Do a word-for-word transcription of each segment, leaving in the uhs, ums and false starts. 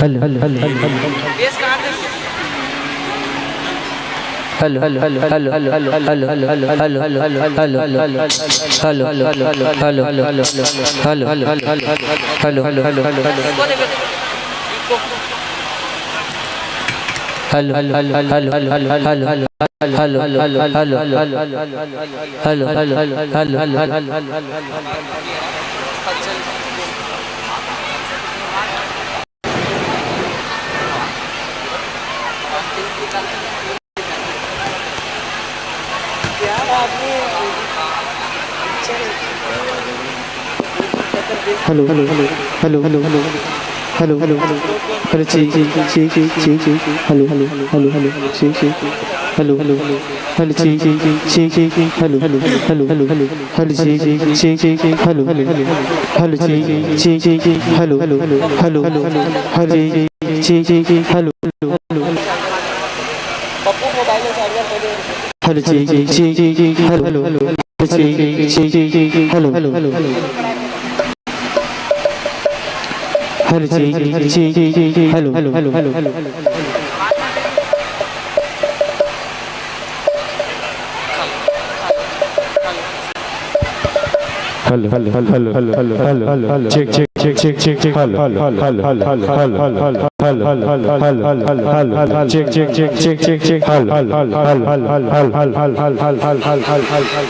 Hello, hello, hello, hello, hello. Hello, hello, hello, hello. Hello, hello, hello, hello. Hello, hello, hello, hello. Hello, hello, hello, hello, hello, hello. Hello, hello, hello, hello, check, check, check, check, check, check, hello, hello, hello, check, check, hello, hello, hello, check, check, check, check, hello, hello, hello, hello, hello, check, check, check, check, hello, hello, hello, hello, check, check, check, check, hello, hello, hello, hello, check, check, check, check, hello, hello, hello, hello, check, check, check, check, hello, hello, hello, check, check, check, check, hello, hello, hello. Hello, check, check, check, check, hello, hello, hello, hello. Hello, hello, hello, check, check, check, check, hello, hello, hello, check, check, check, check, check, hello, hello, hello, hello, check, check, check, check, check, hello, hello, hello, hello, hello.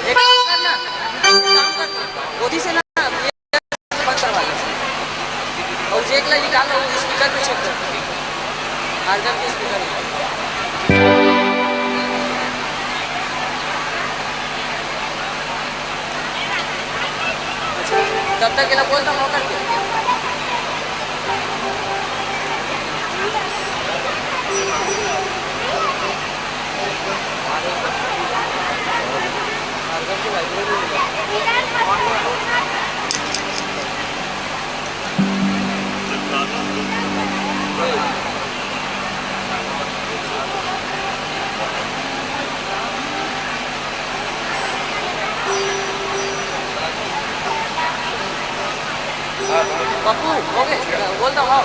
एक काम करना, एक काम करना, गोदी से ना, ये बंद करवा ले। और जेक ला निकाल लो, स्पीकर पे चेक कर। हार्डवेयर के स्पीकर है। अच्छा, तब तक ये ला बोल दो, नौकर के। बोलता हूँ, हाँ।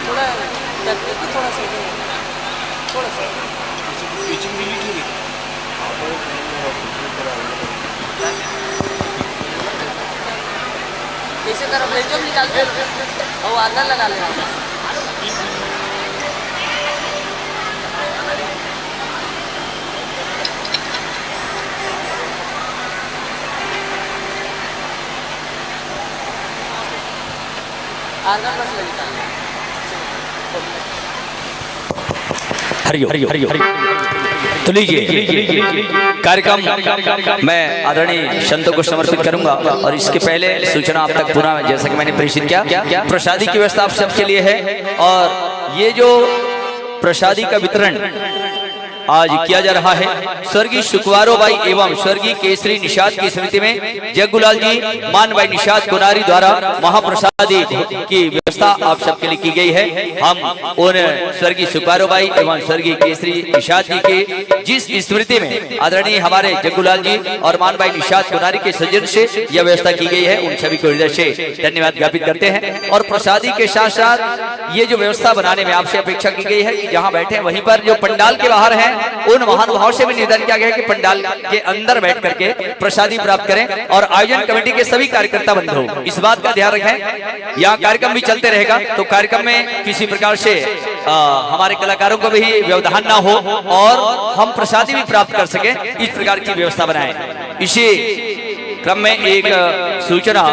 थोड़ा तकनीकी, थोड़ा सा इधर, थोड़ा सा। पीछे भी लिखी है। इसी तरफ ले, जो निकाल दे, वो अंदर लगा ले। आर्गन बस लगी था। हरिओम, हरिओम, हरिओम। तो लीजिए, कार्यक्रम मैं आदरणीय संतों को समर्पित करूंगा और इसके पहले सूचना आप तक पुनः, जैसा कि मैंने प्रेषित किया, प्रसादी की व्यवस्था आप सबके लिए है। और ये जो प्रसादी का वितरण आज किया जा रहा है, स्वर्गीय सुकुमारो बाई एवं स्वर्गीय केसरी निषाद की स्मृति में जग्गूलाल जी, मान बाई निषाद कोनारी द्वारा महाप्रसादी की व्यवस्था आप सबके लिए की गई है। हम उन स्वर्गीय सुकुमारो बाई एवं स्वर्गीय केसरी निषाद जी की जिस स्मृति में आदरणीय हमारे जग्गूलाल जी और मान बाई निषाद कोनारी के सृजन से यह व्यवस्था की गई है, उन सभी को हृदय से धन्यवाद ज्ञापित करते हैं। और प्रसादी के साथ साथ ये जो व्यवस्था बनाने में आपसे अपेक्षा की गई है कि जहां बैठे वहीं पर, जो पंडाल के बाहर हैं, उन महानुभाव से भी निवेदन किया गया है कि पंडाल के अंदर बैठ करके प्रसादी प्राप्त करें। और आयोजन कमेटी के सभी कार्यकर्ता बंधु इस बात का ध्यान रखें, यहाँ कार्यक्रम भी चलते रहेगा, तो कार्यक्रम में किसी प्रकार से, आ, हमारे कलाकारों को भी व्यवधान ना हो और हम प्रसादी भी प्राप्त कर सकें, इस प्रकार की व्यवस्था बनाएं। इसी क्रम में एक, अ, सूचना,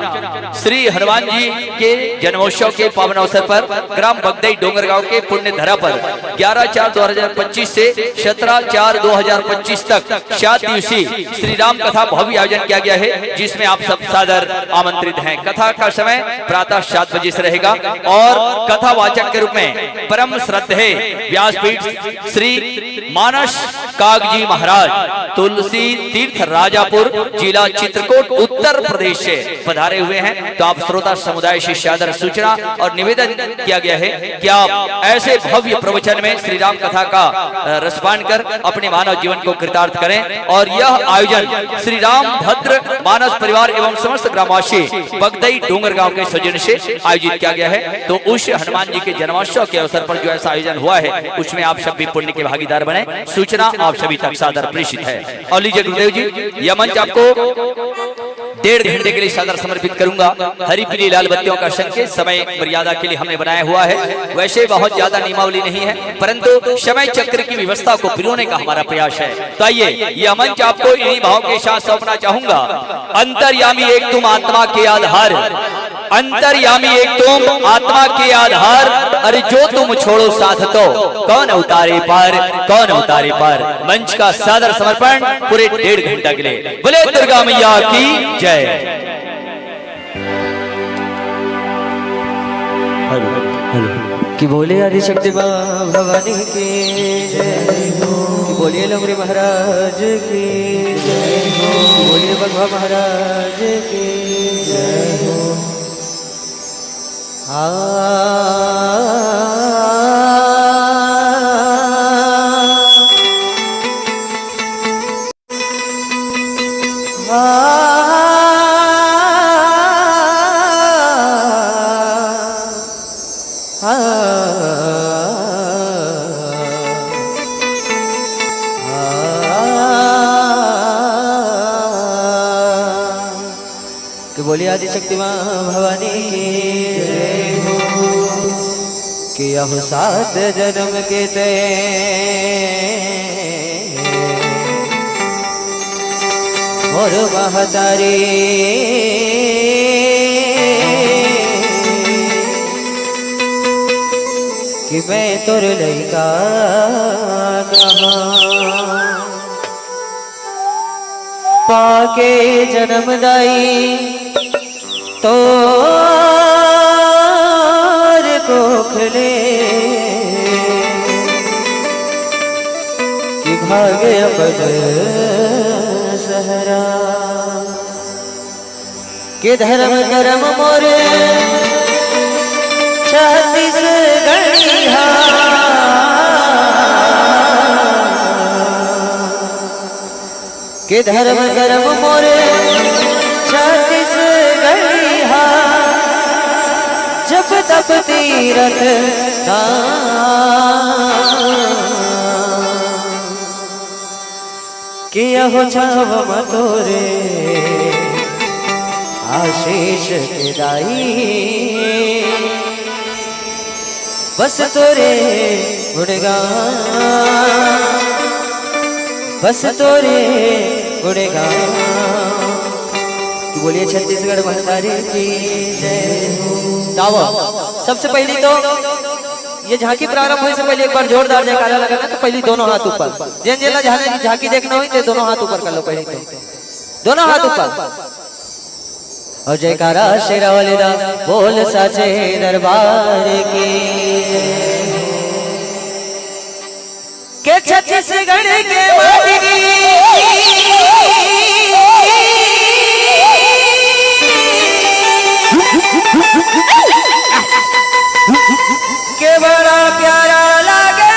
श्री हनुमान जी के जन्मोत्सव के पावन अवसर पर ग्राम बगदई डोंगरगांव के पुण्य धरा पर ग्यारह चार दो हज़ार पच्चीस से सत्रह चार दो हज़ार पच्चीस तक सात दिवसीय श्री राम कथा भव्य आयोजन किया गया है, जिसमें आप सब सादर आमंत्रित हैं। कथा का समय प्रातः सात बजे से रहेगा और कथावाचक के रूप में परम श्रद्धेय व्यासपीठ श्री मानस कागजी महाराज, तुलसी तीर्थ राजापुर, जिला चित्रकूट, उत्तर प्रदेश से पधारे हुए हैं। तो आप श्रोता समुदाय से सादर सूचना और निवेदन किया गया है कि आप ऐसे भव्य प्रवचन में श्री राम कथा का, अ, रसपान कर अपने मानव जीवन को कृतार्थ करें। और यह आयोजन श्री राम भद्र मानस परिवार एवं समस्त ग्रामवासी बगदई डोंगरगांव के सौजन्य से आयोजित किया गया है। तो उस हनुमान जी के जन्मोत्सव के अवसर पर जो ऐसा आयोजन हुआ है, उसमें आप सब भी पुण्य के भागीदार बने। सूचना आप सभी तक सादर प्रेषित है। और लीजिए गुरुदेव जी, यह मंच आपको डेढ़ घंटे के लिए सादर समर्पित करूंगा। हरी पीली लाल बत्तियों का संकेत समय मर्यादा के लिए हमने बनाया हुआ है। वैसे बहुत ज्यादा नियमावली नहीं है, परंतु समय चक्र की व्यवस्था को पिरोने का हमारा प्रयास है। तो आइए, यह मंच आपको इन्हीं भाव के साथ सौंपना चाहूंगा। अंतर्यामी एक तुम आत्मा के आधार, अंतर्यामी एक तुम आत्मा के आधार, अरे जो तुम छोड़ो साथ तो कौन उतारे पार, कौन उतारे पार। मंच का सादर समर्पण पूरे डेढ़ घंटा के लिए। बोले दुर्गा मैया की जय। Hello, hello. कि बोले आदिशक्ति माँ भवानी की जय हो, कि बोलिए लंगड़ी महाराज की जय हो, कि बोलिए बघवा महाराज की जय हो। आ, आ, आ, आ, कि बोलिए आदिशक्ति माँ भवानी की जय हो। कि यह सात जन्म के तय मोर महतारी, कि मैं तोर लइका कहाँ पाके जन्म दाई तोर कोख ले, कि भाग अपन सहरा। के धर्म करम मोरे छत्तीसगढ़िया। के धर्म करम मोरे छत्तीसगढ़िया, जप तप तीरथ धाम। के अहो छाव म तोरे आशीष के दाई, बस तोरे गुणगान, बस तोरे गुणगान। कि बोलिए छत्तीसगढ़ महतारी की जय हो। गाओ। सबसे पहली तो ये झांकी प्रारंभ होए से पहले एक बार जोरदार जयकारा लगा ना, तो पहली दोनों हाथ ऊपर। जेन जेन ला झांकी देखना होई, ते दोनों हाथ ऊपर कर लो पहली तो। दोनों हाथ ऊपर। और जयकारा शेरा वाली दा, बोल साचे दरबार की। के छत्तीसगढ़ के माटी के बड़ा प्यारा लागे।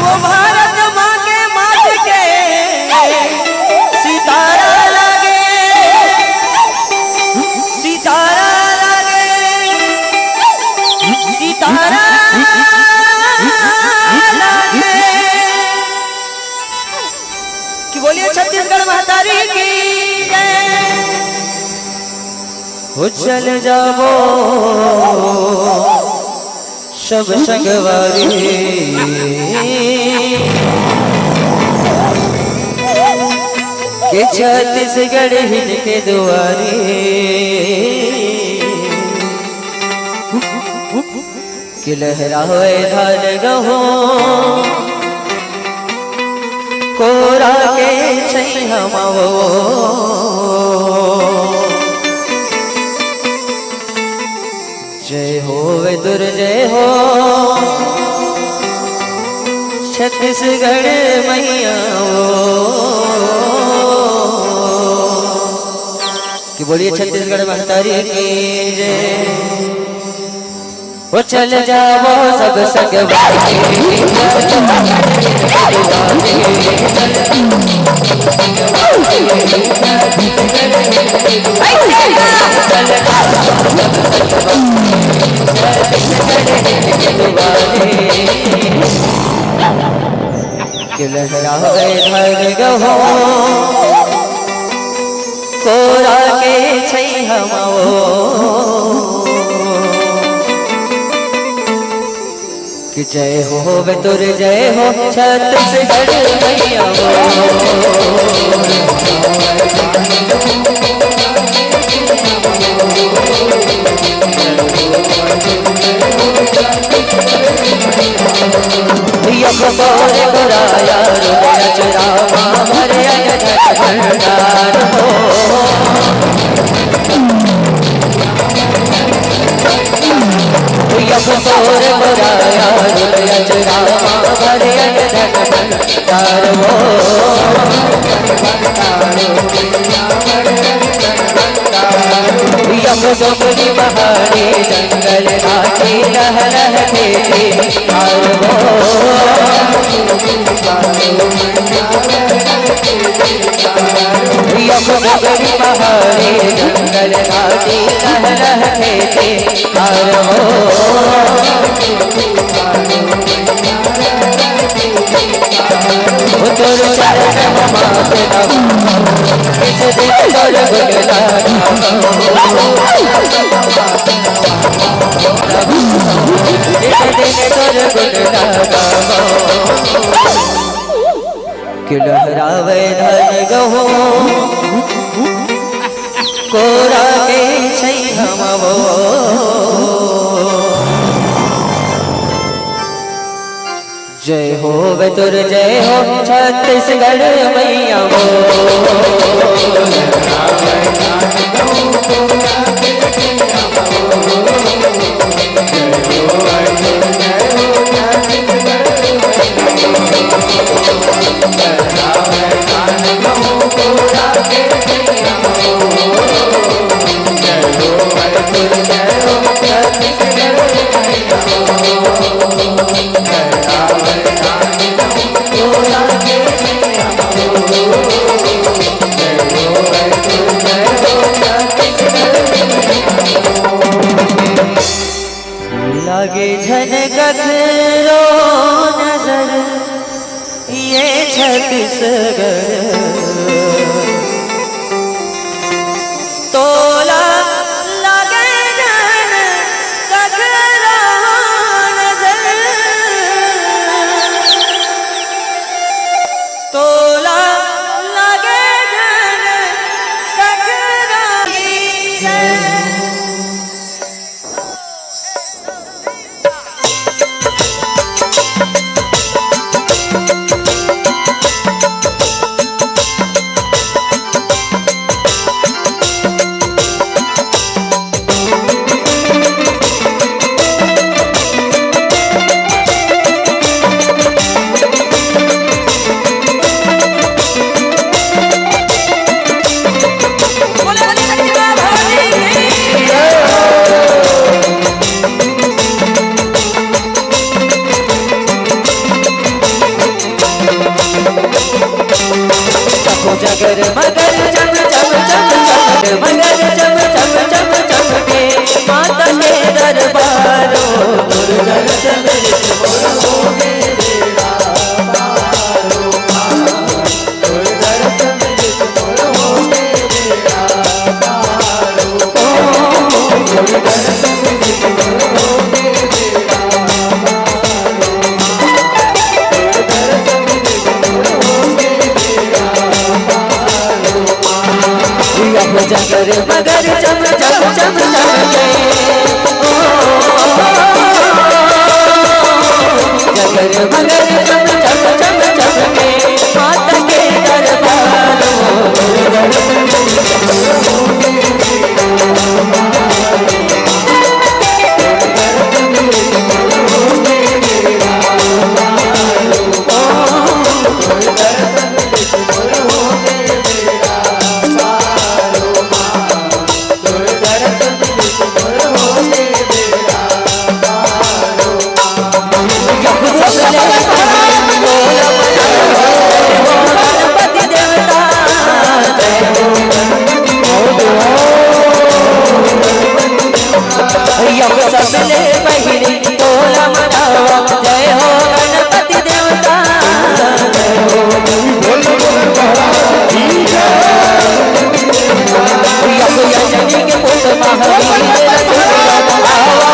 वो भारत माँ के माथ के सितारा लागे, सितारा लागे, सितारा लागे। कि बोलिए छत्तीसगढ़ महतारी की जय। हो चल जाबो सब संगवारी के छत्तीसगढ़ हिन के दुआरी। कि लहरावे धान गहूं कोरा के छैया म वो। जय होवे दुर्जय हो छत्तीसगढ़ मैया वो। कि बोलिए छत्तीसगढ़ महतारी की जय। वो चल जाबो सब संगवारी। कि लहरावे धान गहूं कोरा के छैया म वो। कि जय होवे तोर जय हो छत्तीसगढ़ मैया वो। यख तोरे गोराया रो अचरा माँ भरे अनधन भंडार हो। यख तोरे गोराया रो अचरा माँ भरे अनधन भंडार हो। यम डोंगरी पहाड़ी जंगल घाटी लह लह खेती हार वो। यम डोंगरी पहाड़ी जंगल घाटी लह लह खेती हार वो। ओ तोर चरण म माथ नवाओ, किस दिन तोर गुण गावो। किस दिन तोर गुण गावो। कि लहरावे धान गहूं, कोरा के छैया म वो। जय होवे तोर जय हो छत्तीसगढ़ मैया वो। छत्तीसगढ़। तोला लगे झन ककरो नजर, तोला लगे झन ककरो नजर। जगमग जगमग चम चम चम चम, जगमग जगमग चम चम चम के, माता के दरबारो, गुरु दर्शन रिझ मोर होगे बेड़ा पारो। जगमग जगमग चम चम चम चम के, ओ, जगमग जगमग चम चम चम के, माता के दरबारो। सबले पहिले तोला मनावा, जय हो गणपति देवता। यज्ञ यजनी के पुत्र महावीर रघुवीर, आवा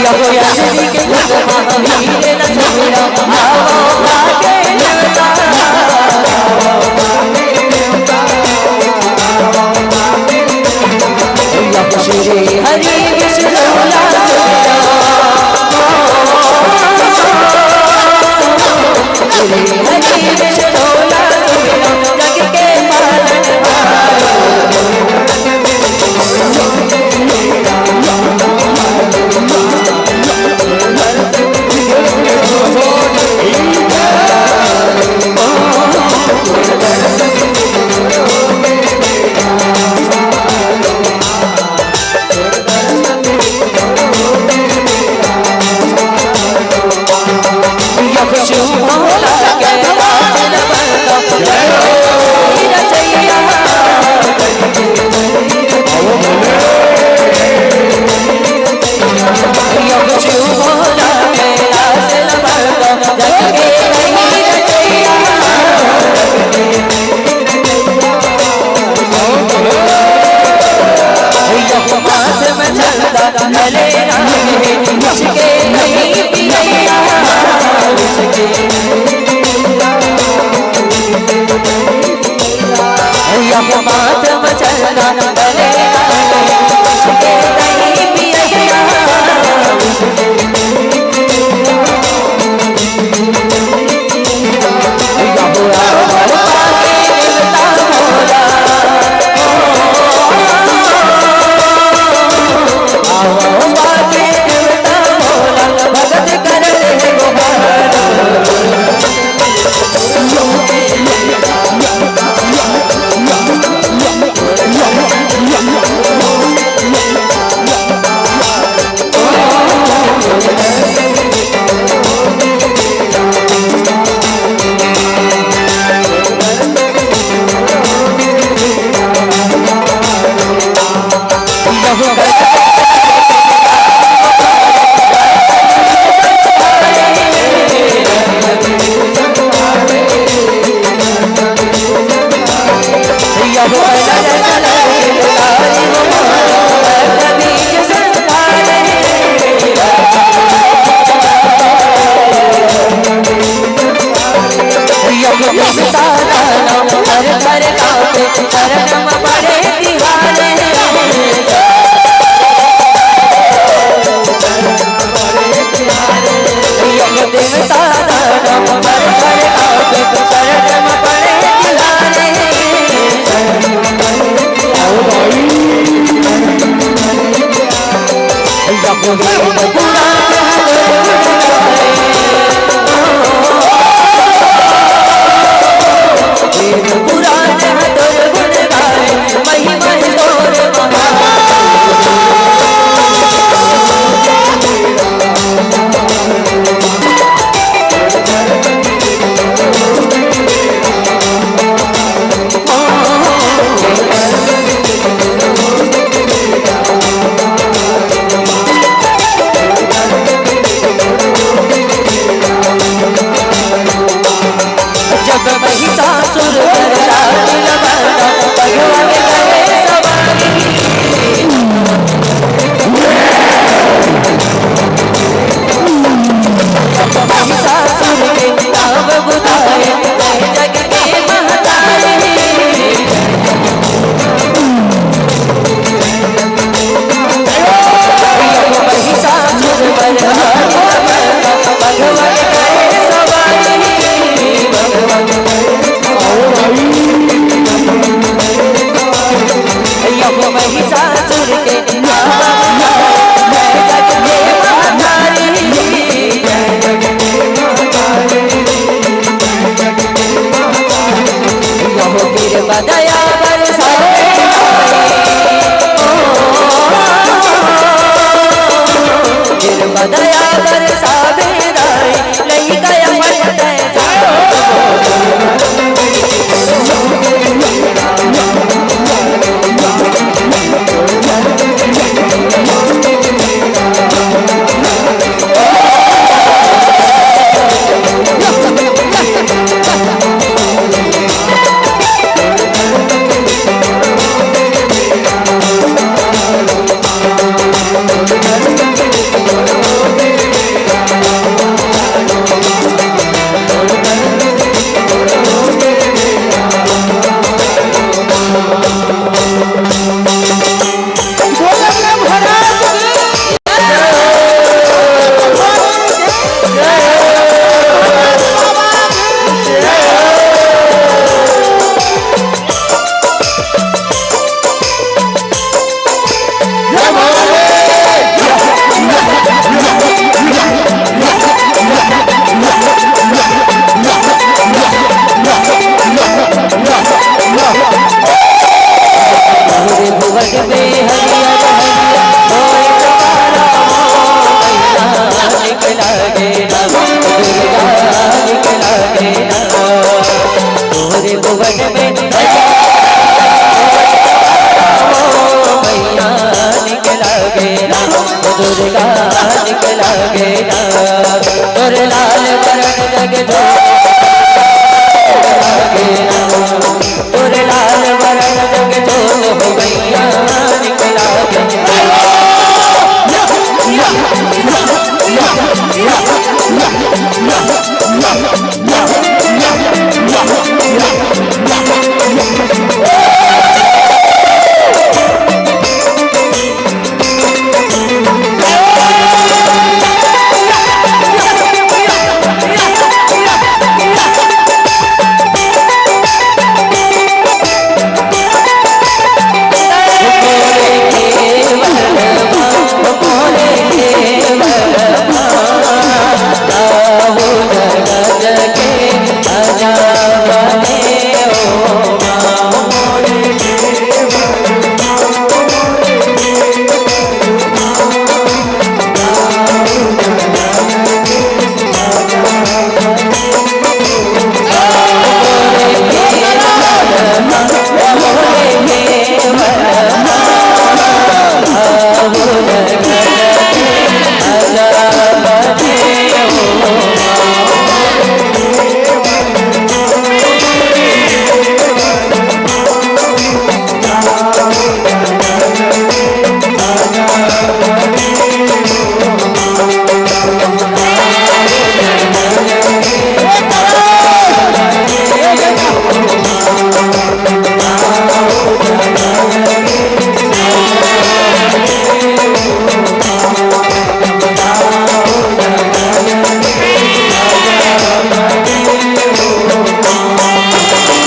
यज्ञ यजनी के पुत्र महावीर रघुवीर, आवा श्री हरि विष्णु लाल, श्री हरि विष्णु लाल, जग के पालनहार।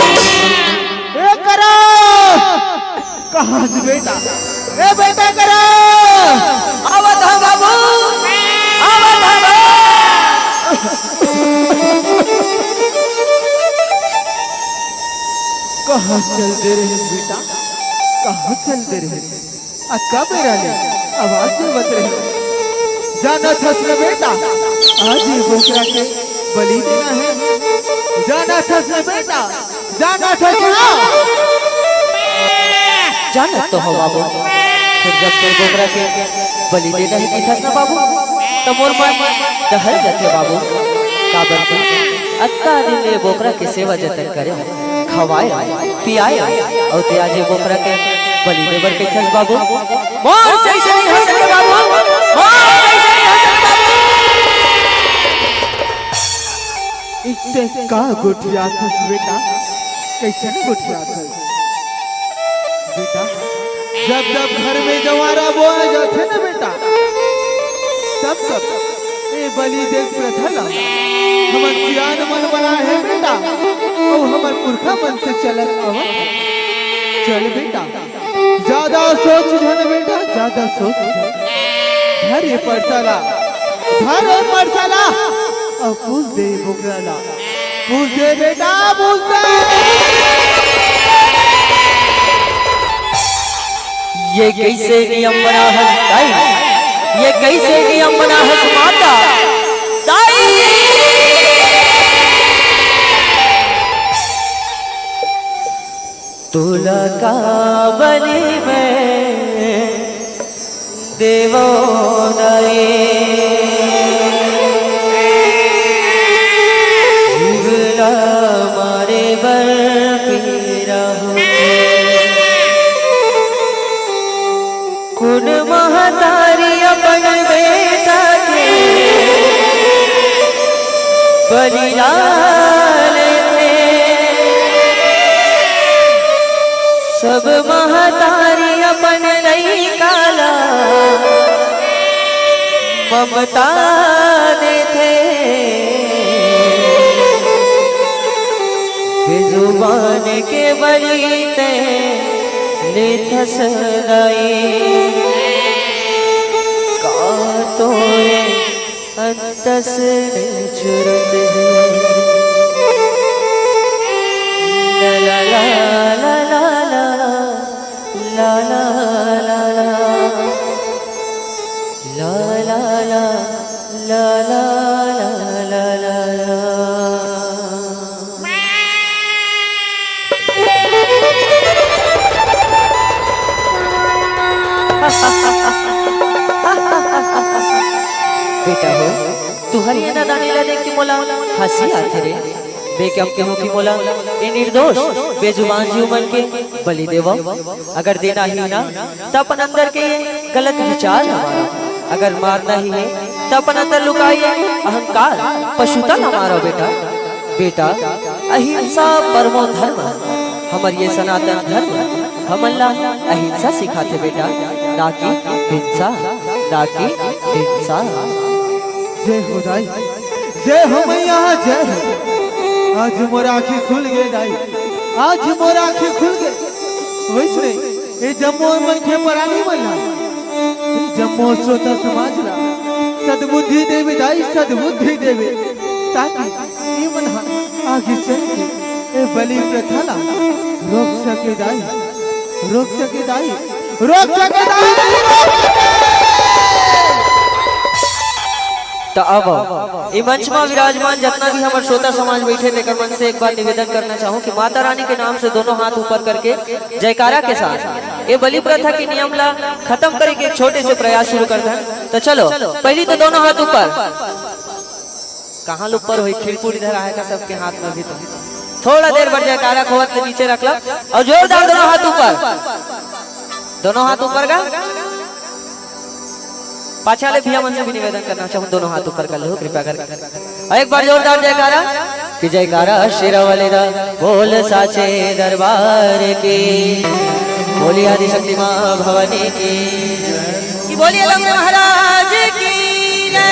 ए करा, कहाँ से बेटा? ए बेटा करा, आवत हम बाबू। कहाँ चल दे रहे बेटा, कहाँ चल दे रहे? आ का बेरा ले आवाज देवत रहे? जानत हस न बेटा, आज ये बोकरा के बलि देना है। जानत हस न बेटा, जानत हस ना? जानत तो हो बाबू, फिर जब तोर बोकरा के बलि देना है किथस ना बाबू, त मोर मन डहल जथे बाबू। काबर के अतका दिन ले बोकरा के सेवा जतन करे, खवाए, पियाए, अउ ते आज ये बोकरा के बलि देबर कहिथस बाबू। मोर सही सही हंस रे बाबू, मोर सही सही हंस रे बाबू। इसे का गोठियाथस बेटा, कइसन गोठियाथस बेटा? जब जब घर में जवारा बोए जाथे ना बेटा, तब तब ए बलि देख प्रथा ला हमर सियान मन बनाए हे बेटा, अउ हमर पुरखा मन से चलत आवत हे। चल बेटा, ज्यादा सोच झन बेटा, ज्यादा सोच झन। धर ये परसा ला, धर ये परसा ला, अउ पूज दे बोकरा ला। पूज दे बेटा, पूज दे। ये कइसे नियम बना हस दाई? ये कइसे नियम बना हस माता? दाई! तोला का बलि में देवो दाई, जीव ला मारे बर पीरा होथे। कोन महतारी अपन बेटा के बलि ला लेथे? सब महतारी अपन लइका ला ममता देथे। बेजुबान के बलि ते लेथस दाई, का तोरे अंतस ले चुरत हे। ला ला ला ला ला ला। ला ला ला ला। ला ला ला ला ला ला। बेटा हो, तुंहर ये नादानी ला देख के मोला हंसी आथे रे। बे के अब कहूं कि मोला ए निर्दोष, बेजुबान जीव मन के बलि देवव। अगर देना ही ना, त अपन अंदर के ये गलत विचार ला मारव। अगर मारना ही हे, त अपन अंदर लुकाए ये अहंकार, पशुता ला मारव बेटा। बेटा, अहिंसा परमो धर्म, हमर ये सनातन धर्म हमन ला अहिंसा सिखाथे बेटा, ना कि हिंसा, ना कि हिंसा। जय हो दाई, जय हो मैया, जय हो। आज मोर आँखी खुल गे दाई, आज मोर आँखी खुल गे। वइसने ए जम्मो मनखे परानी मन ला, ए जम्मो श्रोता समाज ला सद्बुद्धि देवे दाई, सद्बुद्धि देवे, ताकि ए मन ह आगे चल के ए बलि प्रथा ला रोक सके दाई, रोक सके दाई, रोक सके दाई, रोक सके। त अब ए मंच म विराजमान जतना भी हमर श्रोता समाज बइठे, तेकर मन से एक बार निवेदन करना चाहूं कि माता रानी के नाम से दोनों हाथ ऊपर करके जयकारा के साथ ए बलि प्रथा के नियम ला खतम करे के एक छोटे से प्रयास शुरू करथन। त चलो, पहिली तो दोनों हाथ ऊपर। कहाँ ले ऊपर होई? खिड़कुड़ इधर आए का सबके हाथ में भी तो। थोड़ा देर बर जयकारा के होवत ले नीचे रख लो अउ जोरदार दोनों हाथ ऊपर। दोनों हाथ ऊपर का। पाछा ले भैया मन से भी निवेदन करना चाहूँ, दोनों हाथ ऊपर कर लो कृपया करके। अउ एक बार जोरदार जयकारा। कि जयकारा शेरा वाले दा, बोल साचे दरबार की, बोलिए आदिशक्ति माँ भवानी की, कि बोलिए लंबे महाराज की जय।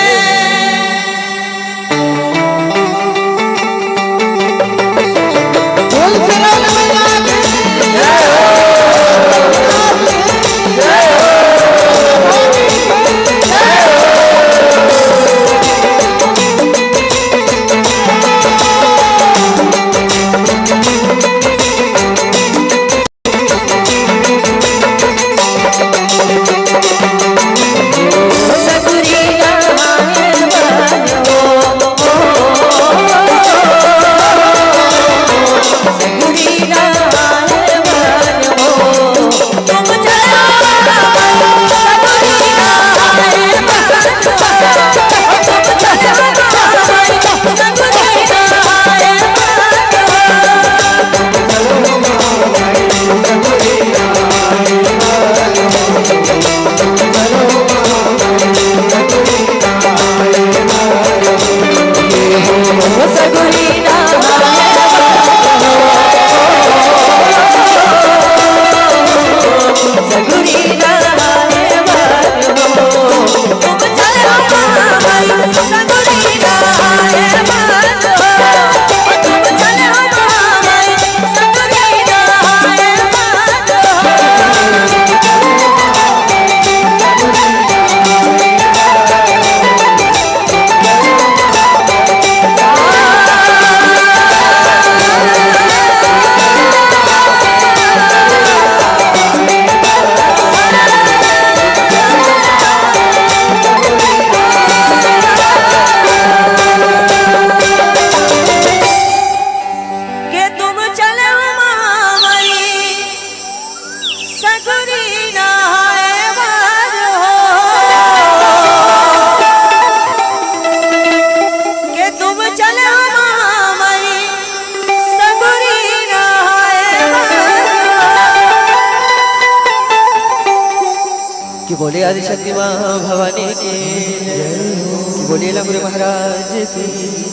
कि बोले आदिशक्ति माँ भवानी की जय हो, कि बोले लंगुर महाराज की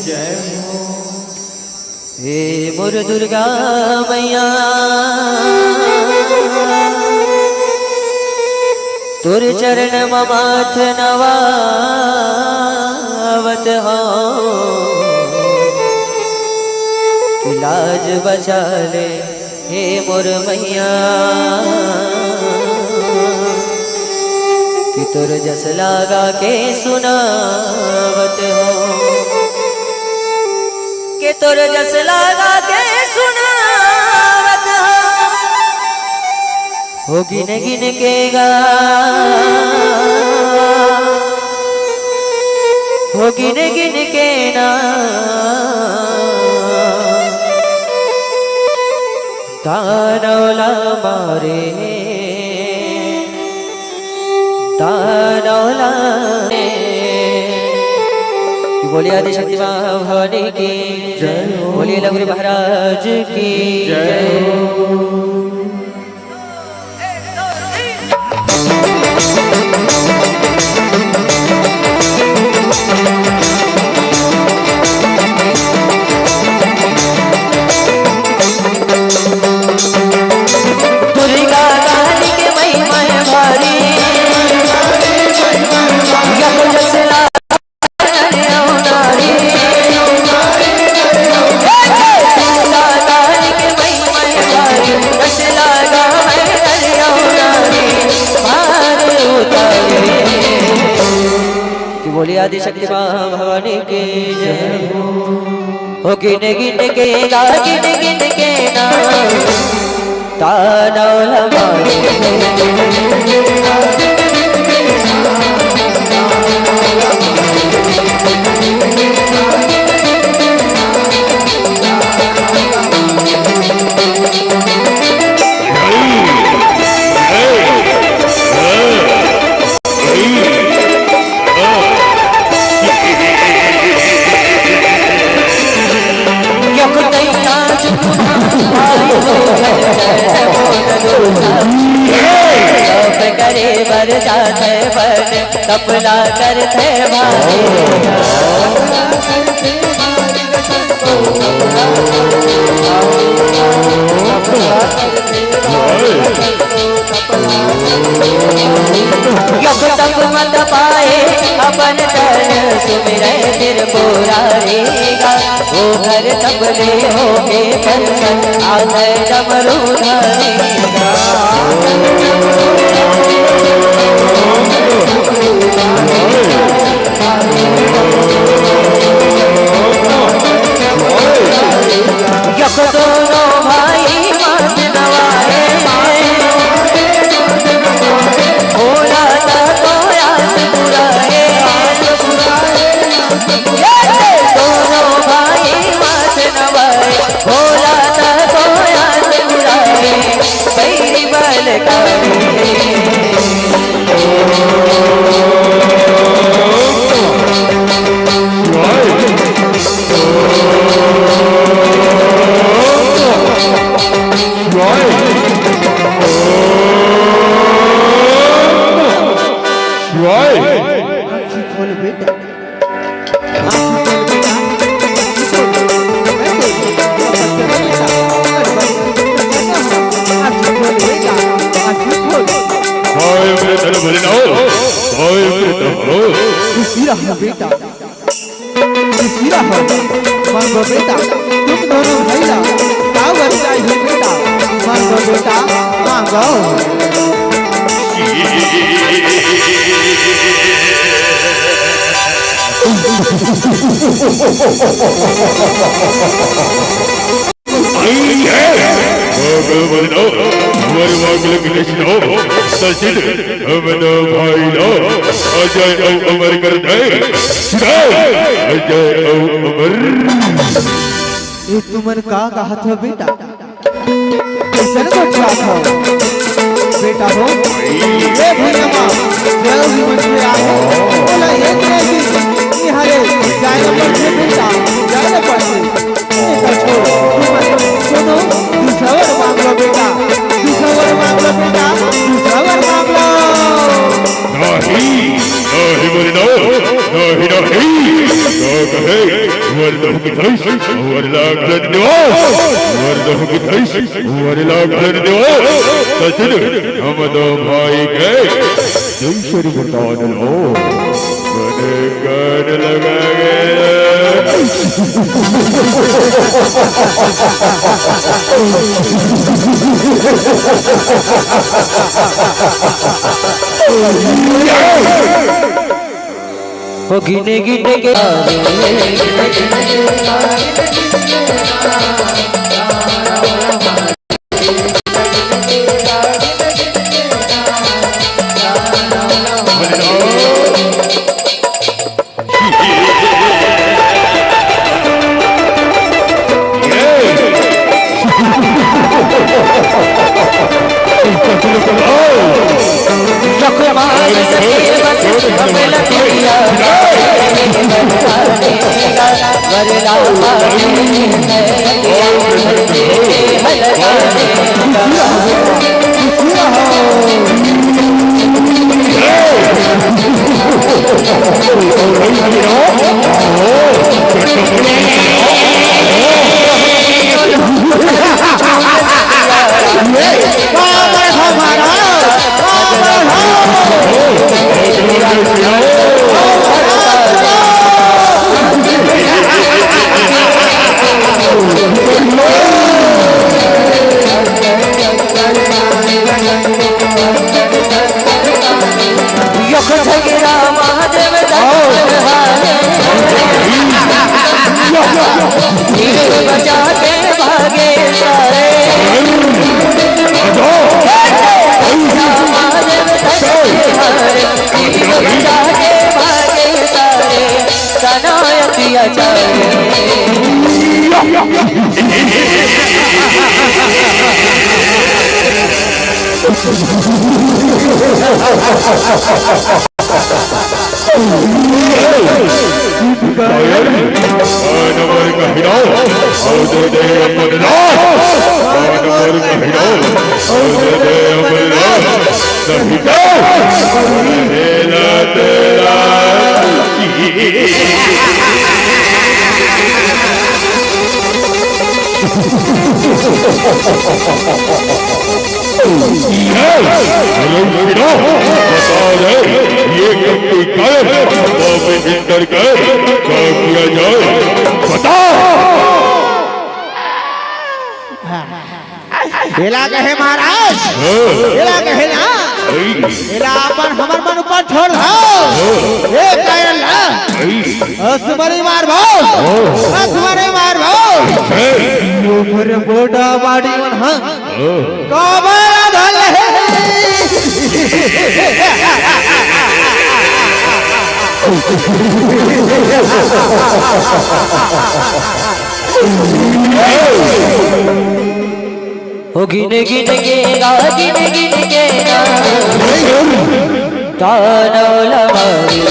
जय हो। हे मोर दुर्गा मैया, तोर चरण म माथ नवावत हौं, कि लाज बचा ले हे मोर मैया, कि तोर जस लागा के सुनावत हौं, कि तोर जस लागा के सुनावत हौं। हो गिन गिन के गा, हो गिन गिन के ना, दानव ला मारे, दानव ला मारे। बोलिए आदिशक्ति माँ भवानी की जय हो। बोलिए लंगुर महाराज की जय हो। दुर्गा काली के महिमा है भारी। यह जसला अवतारी। दुर्गा काली के महिमा है भारी। जसला गावे अवतारी। भार उतारी। कि बोलिए आदिशक्ति माँ भवानी की जय हो। ओ गिन गिन के ना, गिन गिन के ना, तानव लमारे। करे बर जात है बन, तपला करत है भाई। यक तप मत पाए अपन तन सुमिरै त्रिपुरारी गा। ओ घर तपले होके प्रसन्न आधै डमरू धारी गा। यक दोनों भाई माथ नवाए, भोला दा तो आस पुराए। ये दोनों भाई माथ नवाए, भोला दा तो आस पुराए। बैरी बलकारी। शिवाय। आँखी खोल बेटा, आँखी खोल बेटा, आँखी खोल। आँखी खोल बेटा, आँखी खोल। हाय मेरे धन भले ना हो, हाय मेरे धन भले। खुशी रहा बेटा। खुशी रहो, मांगो बेटा, तुम दोनों भैया, कावर चाहिए बेटा, मांगो बेटा, मांगो। आई है। भगवान, हमारे मांगलिक कृष्ण, सचित, हमन भाई ला अजय अउ अमर कर दे। जय अजय अउ अमर। ये तुमन का कहत हो बेटा? कैसन गोठियात हो बेटा हो? ए भुइयां मा जल जीवन के आहे, ओला एक ले दी, निहारे जाय न पड़थे बेटा, जाय न पड़थे। ए कछो, तुमन सुनो, दूसरा वर मांग लो बेटा, दूसरा वर मांग लो बेटा, दूसरा वर मांग लो। हे, वरदहु की धैस, वर लाख धन्यवाद। वरदहु की धैस, वर लाख धन्यवाद। सचमुच हम दो भाई के जैसे वरदान लो। कने कन लगा गए। हो गिने गिने के ये गलती कर, बाबू इंदर कर, क्या किया जाए? बता। एला कहे महाराज, एला कहे ना, एला अपन हमर मन ऊपर छोड़ दो। ए कायरल ना, असुमरी मार भाव, असुमरी मार भाव। यो मेरे बोडा बाड़ी मन, हाँ। काबर धल है। ओ गिन गिन के ना, गिन गिन के ना, तानव लमारी।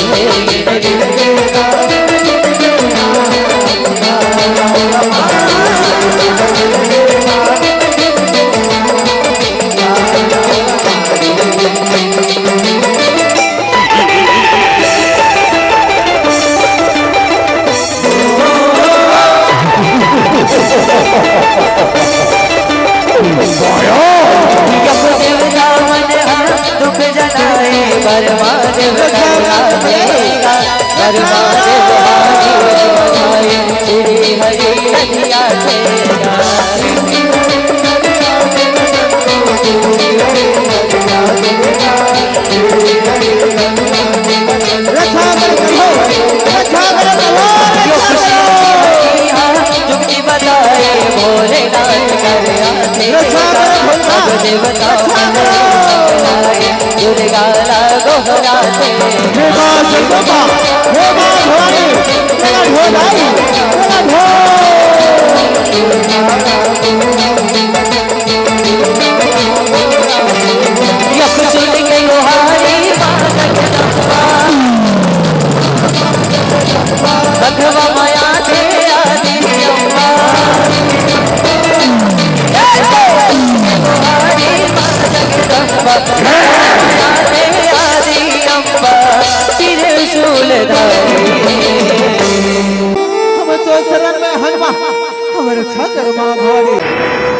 हमर अच्छा कर माँ भवानी।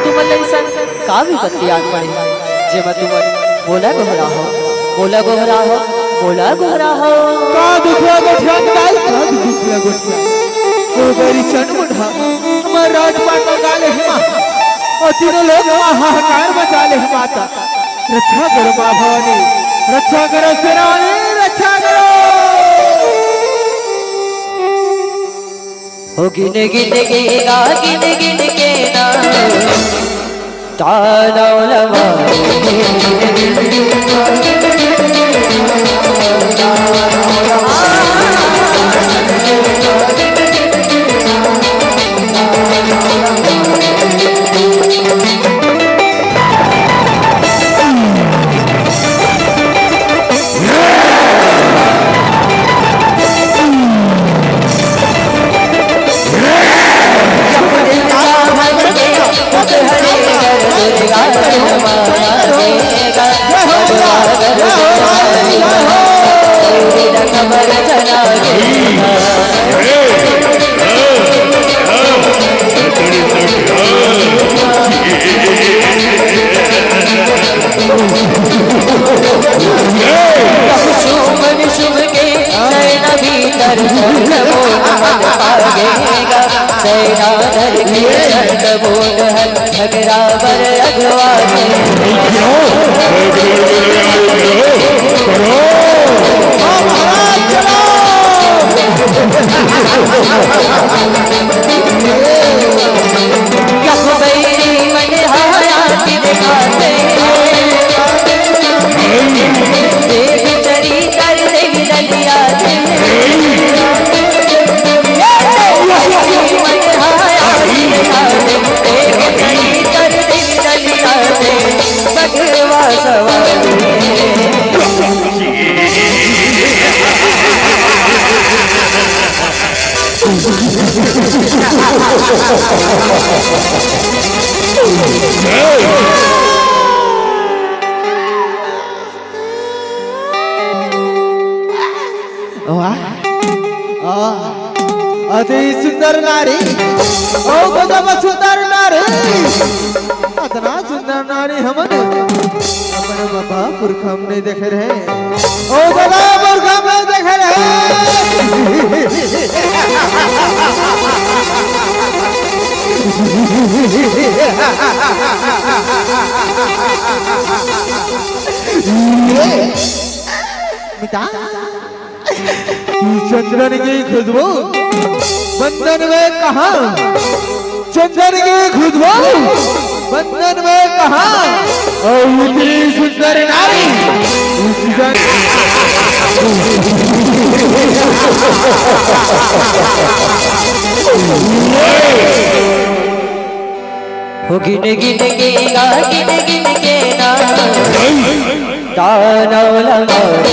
तुमन ला अइसन का विपत्ति आन पड़े, जेमा तुमन मोला गोहरा हो, मोला गोहरा हो, मोला गोहरा हो? का दुखला गोठिया दाई, का दुखला गोठिया? ओ गरी चंद मुंडा, हमर राजपाट म गा ले हे माँ। ओ तीनों लोग म हाहाकार मचा ले हे माता। रक्षा करो माँ भवानी, रक्षा करो शेरावाली, रक्षा करो। हो गिन गिन के गा, गिन गिन के ना, तानव लमा। शुभ शुभ के नैन भीतर मोर मन पागेगा, नैना धर के शब्द बोल है, झगड़ा बर अगवा दे। यख बैरी मन हाया के दिखाते, देख चरी कर देख दलिया दे। मन हाया के दिखाते, देख चरी कर देख दलिया दे। बघवा सवारी। वाह। आ, अति सुंदर नारी। ओ गजब सुंदर नारी। अतना सुंदर नारी हमन अपन बाबा पुरखा म नइ देखे रहेन। ओ दादा, पुरखा म नइ देखे रहेन। मिता। चंदन की खुशबू बंदन में कहाँ? चंदन की खुशबू बंदन में कहाँ? और इतनी सुंदर नारी, इस जन- हो गिन गिन के गा, गिन गिन के ना, दानव लमा।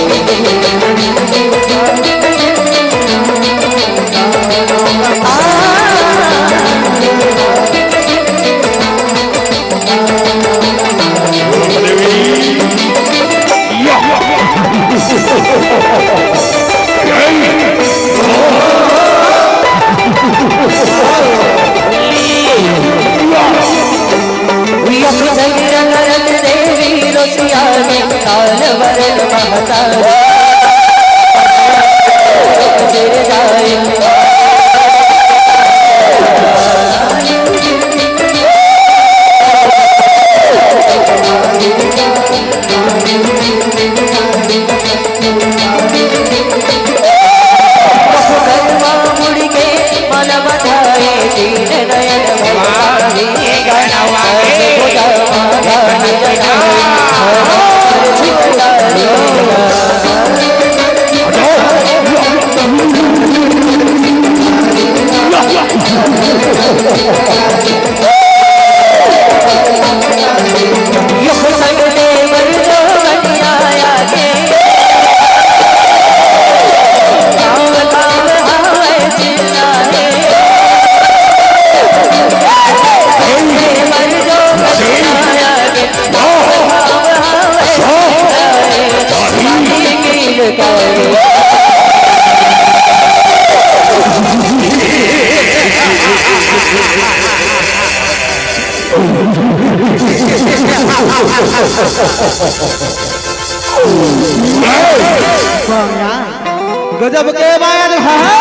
गजब के माया दिखा है।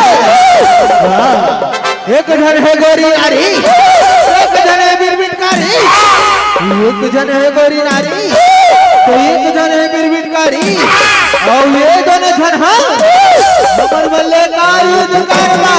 हाँ। एक झन हे गोरी नारी, एक झन हे बिरबिटकारी, एक झन हे गोरी नारी, तो एक झन हे बिरबिटकारी, अउ ये दोनों झन ह हमर बल्ले का युद्ध करवा।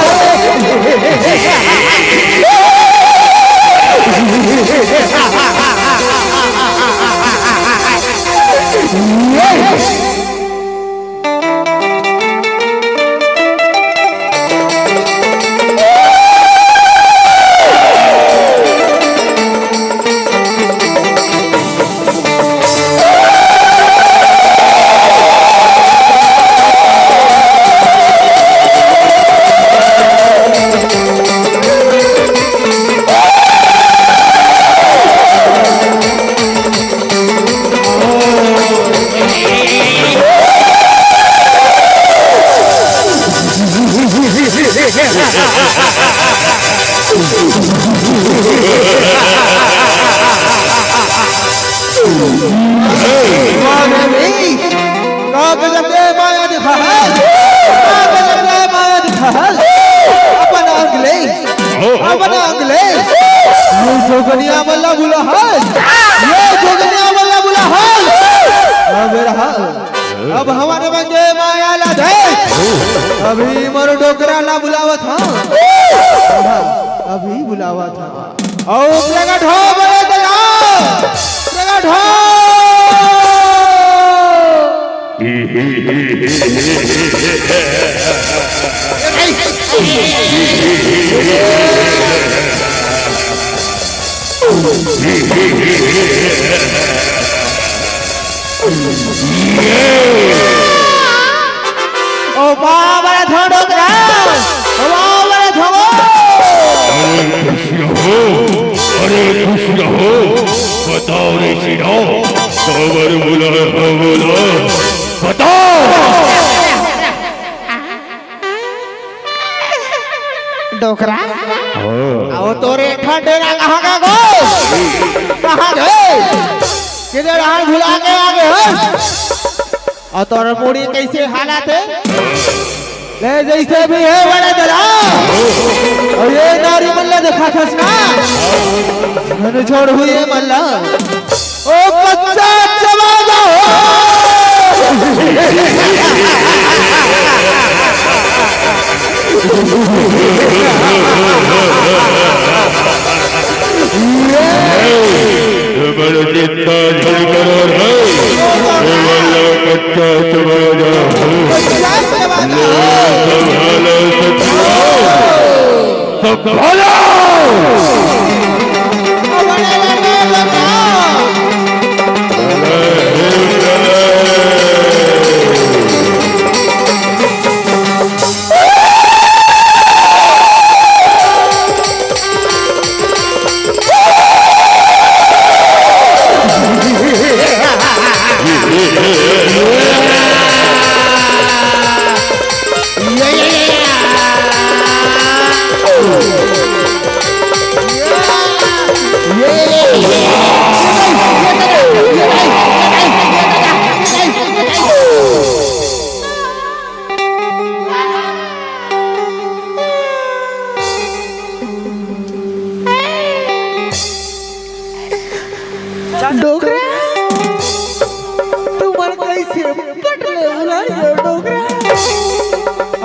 का गजब के माया दिखा है, का गजब के माया दिखा है। अपन अंग ले, अपन अंग ले। ये जोगनिया वाला बुला है, ये जोगनिया वाला बुला है। अब रहा, अब हमारे बंदे माया ला दे। अभी मोर डोकरा ला बुलावत हंव, अभी बुलावत हंव। अउ प्रगट हो बड़े दयाल, प्रगट हो। ओ बाबा थोड़ो करा, ओ बाबा थोड़ो। अरे खुश रहो, अरे खुश रहो। बताओ रे सीनो, काबर बुलाया है बोलो, बताओ। डोकरा, हाँ। अउ तोरे ठंडे ना कहाँ का गो? कहाँ गए? किधर हाल भुला के आ गए हो? अउ तोर मुड़ी कइसे हालत हे? ले जइसे भी हे बड़े दला। अउ ये नारी मन ला देखाथस ना? मन छोड़ हुई हे मन ला। ओ कच्चा चबा जाओ। बड़ चिंता झन करो रे, ए वाला कच्चा चबा जा। संभालो सतुआ, संभालो। डोकरा, तुमन कइसे पट ले उलार हो डोकरा?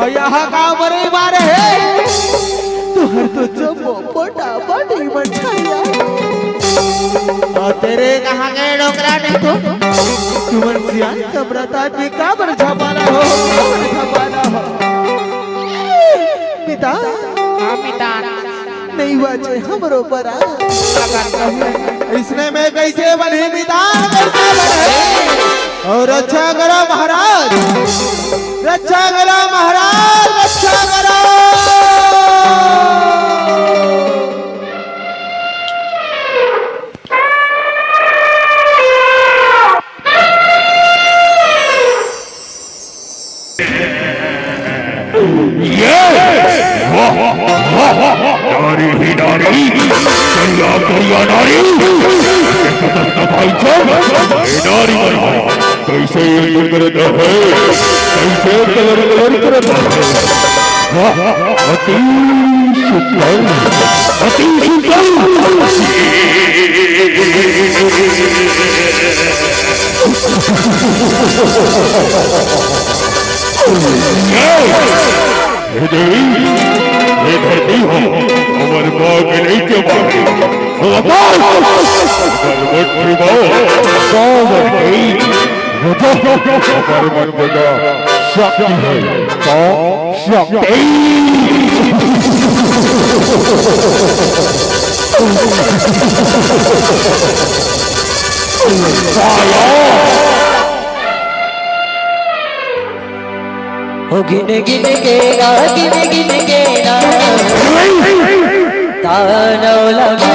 अउ यहाँ का मरे मारे हे? तुहर तो जम्मो पटापटी मठाइया। अउ तेरे कहाँ गए डोकरा नहीं तो? तुमन सियान समरत आदमी काबर झपाला हो? काबर झपाला हो? पिता। हाँ, पिता। नहीं बाचे हमरो परा। अइसने में कइसे बनही मितान, कइसे बनही? अउ रक्षा करो महाराज, रक्षा करो महाराज, रक्षा करो। अरे ही नारी, करिया करिया नारी, भाई साहब, ए नारी मन, कैसे ये करत है, कैसे कलर कलर करत है। वाह, अति सुंदर, अति सुंदर। हे देवी, हे धरती हो, हमर माँ के नहीं के मारे। हमर मत छुपाओ। हमर मत छुपाओ। हमर मत छुपाओ। शक्ति है। तो शक्ति। हो गिन गिन के ना, गिन गिन के ना, तानव लगा।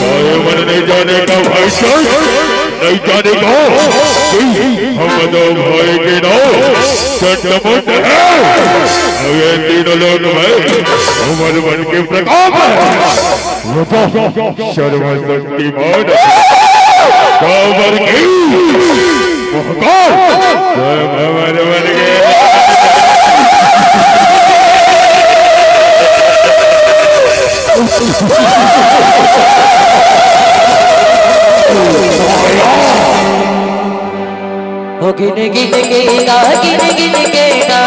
भाई मन नहीं जाने का भाई चल, नहीं जाने का। हम दो भाई के नाम चटपट है। ये तीनों लोग भाई हमारे मन के प्रताप है। शर्मा शक्तिमान। काबर की महाकाल। जय भवानी बन गए। हो गिन गिन के ना, गिन गिन के ना।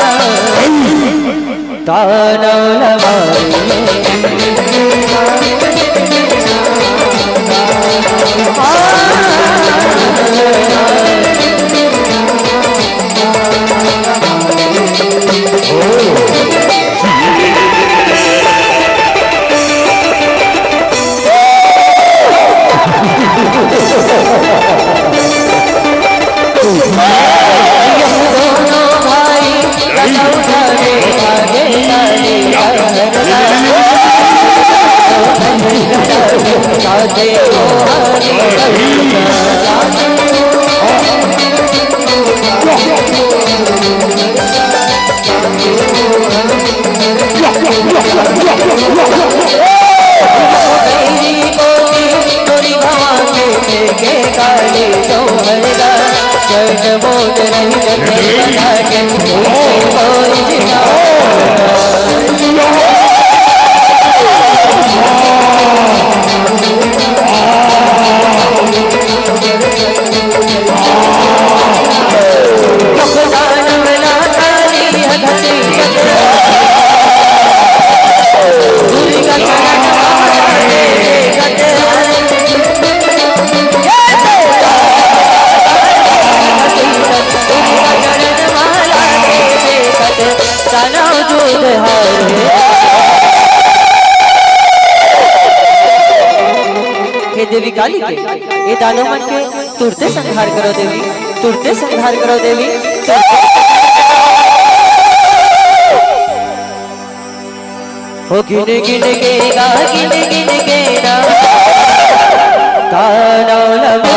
हे देवी काली के, ये दानव मन के तुरते संहार करो देवी। तुरते संहार करो देवी। हो गिन गिन के गा, गिन गिन के ना, का नाम लमा।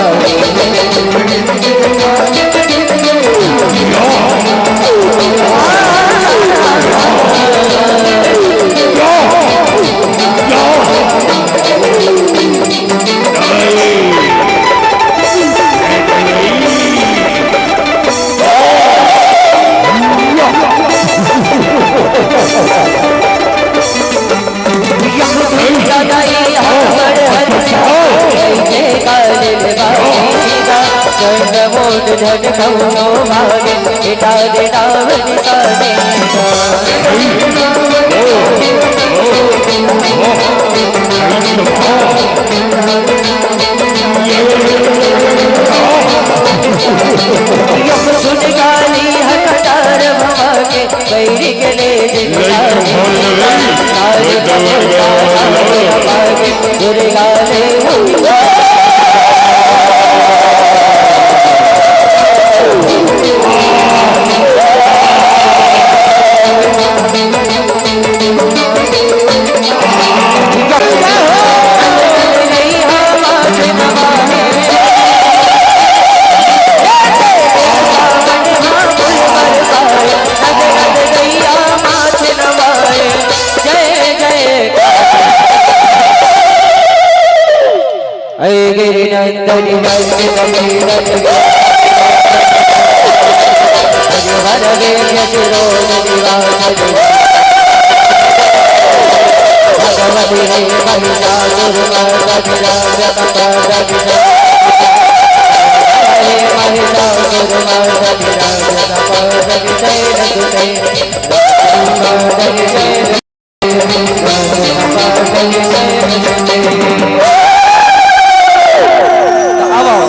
तो अब आओ,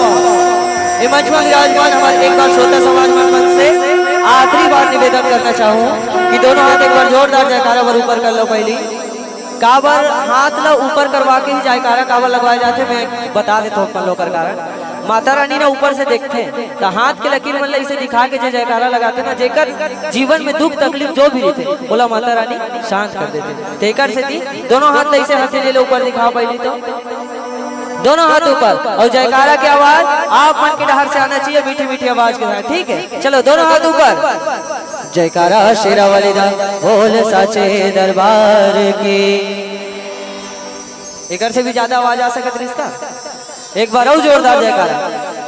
ये मंच में विराजमान हमारे एक बार श्रोता समाज मन, मन से आखिरी बार निवेदन करना चाहूँ कि दोनों हाथ एक बार जोरदार जयकारा बर ऊपर कर लो पहली। काबर हाथ ला ऊपर करवा के ही जयकारा काबर लगवाए जाथे, मैं बता देता हूँ अपन लोग कर कारण। माता रानी ना ऊपर से देखथे, त हाथ के लकीर मन ला इसे दिखा के जे जयकारा लगाथे ना, जेकर जीवन में दुख तकलीफ जो भी रहिथे, ओला माता रानी शांत कर देथे। तेकर सेती दोनों हाथ ला इसे हथेली ले ऊपर दिखाओ पहली तो। दोनों हाथ ऊपर और जयकारा की आवाज आप मन के डहर से आना चाहिए, मीठी मीठी आवाज के साथ, ठीक है? चलो, दोनों हाथ ऊपर। जयकारा शेरा वाली दा, बोल साचे दरबार की। एकर से भी ज्यादा आवाज आ सकत रिश्ता। एक बार और जोरदार जयकारा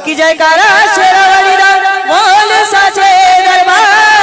कि जयकारा शेरा वाली दा, बोल साचे दरबार